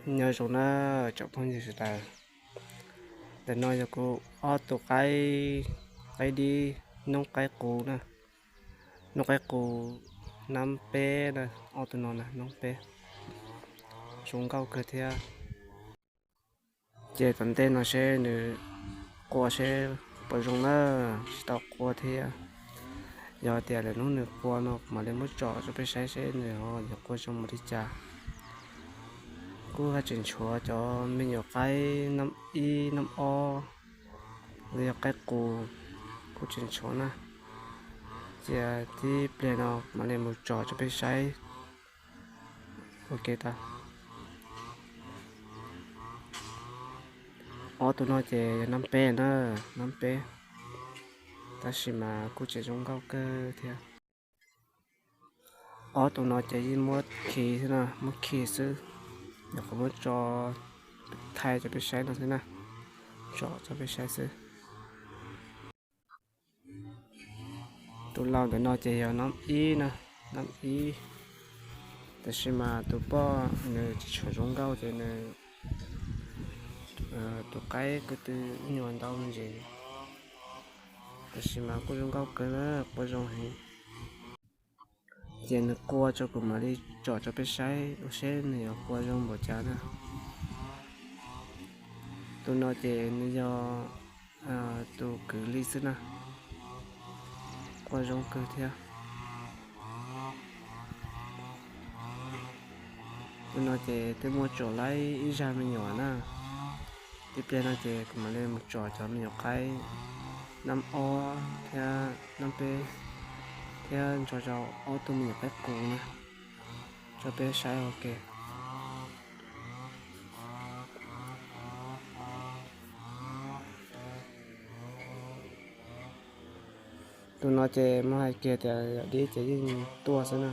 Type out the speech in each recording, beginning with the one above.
Nyob zoo na tsoom phooj ywg sawv daws, ntawm no yog kuv ob tug qaib, qaib dib noob qaib qus na, noob qaib qus nab peb na, ob tug no na nab peb, zoo nkauj kawg thiab. Ces tom ntej no seb nws qua seb puas zoo na, tsis tau qua thiab. Yog tias lwm hnub nws qua no kuv mam li muab tsom rau peb saib seb nws ho yuav qua zoo npaum li cas. Kuj haj tseem tshuav cov me nyuam qaib nab ib nab ob los yog qaib qus kuj tseem tshuav na. Cia tib pliag no mam li mus tsom rau peb saib. Ok tau. Ob tug no ces yog nab peb na, nab peb, tab sis mas kuj tseem zoo nkauj kawg thiab. Ob tug no ces yeej muab khi xwb na, muab khi xwb. Nyuam qhuav muab tso thaij rau peb saib no xwb na, tsom rau peb saib xwb. Tus laus ntawm no ces yog nab ib na, nab ib. Tab sis mas tus poj nws tsis tshua zoo nkauj ces nws, tus qaib ko tw ib nyuag ntau me ntsis, tab sis mas kuj zoo nkauj kawg na, qua zoo heev. Ces nws qua tso kuv mam li tsom rau peb saib ua seb nws yuav qua zoo npaum cas na. Tus no ces nws yog tus kwv li xwb na, qua zoo kawg thiab. Tus no ces twb muab tsom laib ib zag me nyuam na. Tib pliag no ces kuv mam li mus tsom cov me nyuam qaib nab ob thiab nab peb thiab nrog rau ob tug me nyuam qaib qus na, rau peb saib ua ke. Tus no ces muab hais kiag tias yog dib ces yeej tuaj xwb na.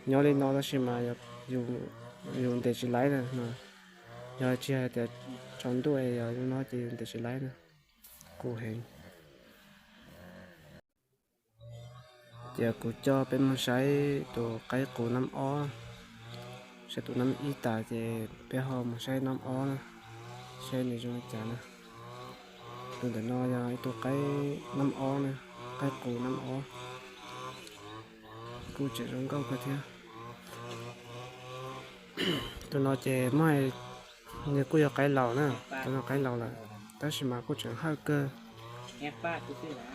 Nyob li no tab sis mas yus ntes tsis laib na, yog tsis hais tias tsaus ntuj es yog li no ces yus ntes tsis laib na, qus heev. Ces kuv coj peb mus saib tus qaib qus nab ob, saib tus nab ib tas ces peb ho mus saib nab ob na, saib nws zoo li cas na. Tus ntawm no yog ib tug qaib nab ob na, qaib qus nab ob, kuj tseem zoo nkauj kawg thiab. Tus no ces muab hais, nws kuj yog qaib laus na, tus no qaib laus lawm, tab sis mas kuj tseem hawj kawg,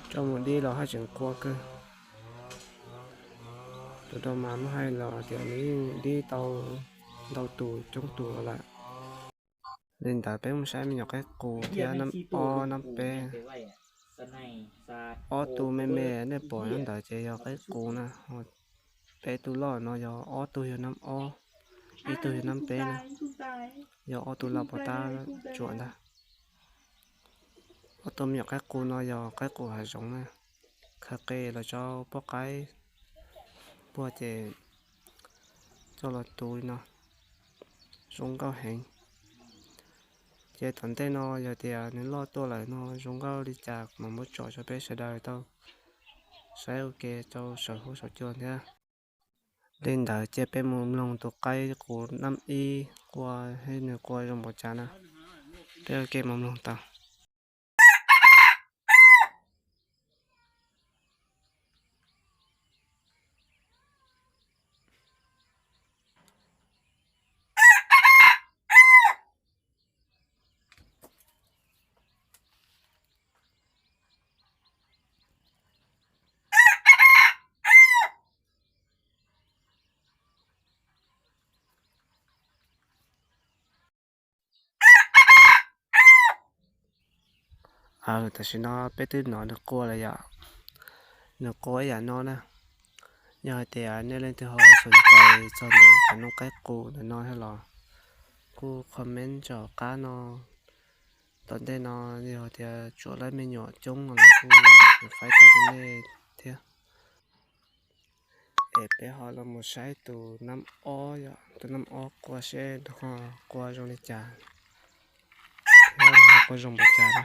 tso mus dib los haj tseem qua kawg. Tus no mas muab hais los tias nws yeej dib tau ntau tus coob tus los lawm. Li ntawd peb mus saib me nyuam qaib qus thiab nab ob nab peb. Ob tug me me nej pom nyob ntawd ces yog qaib qus na. Peb tug loj no yog ob tug yog nab ob, ib tug yog nab peb na, yog ob tug loj pov tab tsuam ntag. Ob tug me nyuam qaib qus no yog qaib qus hav zoov na, khaws qe los rau poj qaib puag ces coj los tu li no, zoo nkauj heev. Ces tom ntej no yog tias nws loj tuaj lawm no zoo nkauj li cas kuv mam muab tsom rau peb sawv daws tau saib ua ke rau saum huab saum cua thiab. Li ntawd ces peb mus mloog tus qaib qus nab ib qua, nws qua zoo npaum cas na, peb ua ke mus mloog tau. Tam sim no peb twb hnov nws qua lawm yom, nws qua ib yam no na. Yog hais tias nej leej twg ho xom cai txog ntawm cov noob qaib qus ntawm no thiab los kuj comment rau qab no. Tom ntej no yog tias tsuam laib me nyuam coob los kuj faib tau rau nej thiab. Es peb ho los mus saib tus nab ob, tus nab ob qua seb nws ho qua zoo li cas, thiab nws ho qua zoo npaum cas na.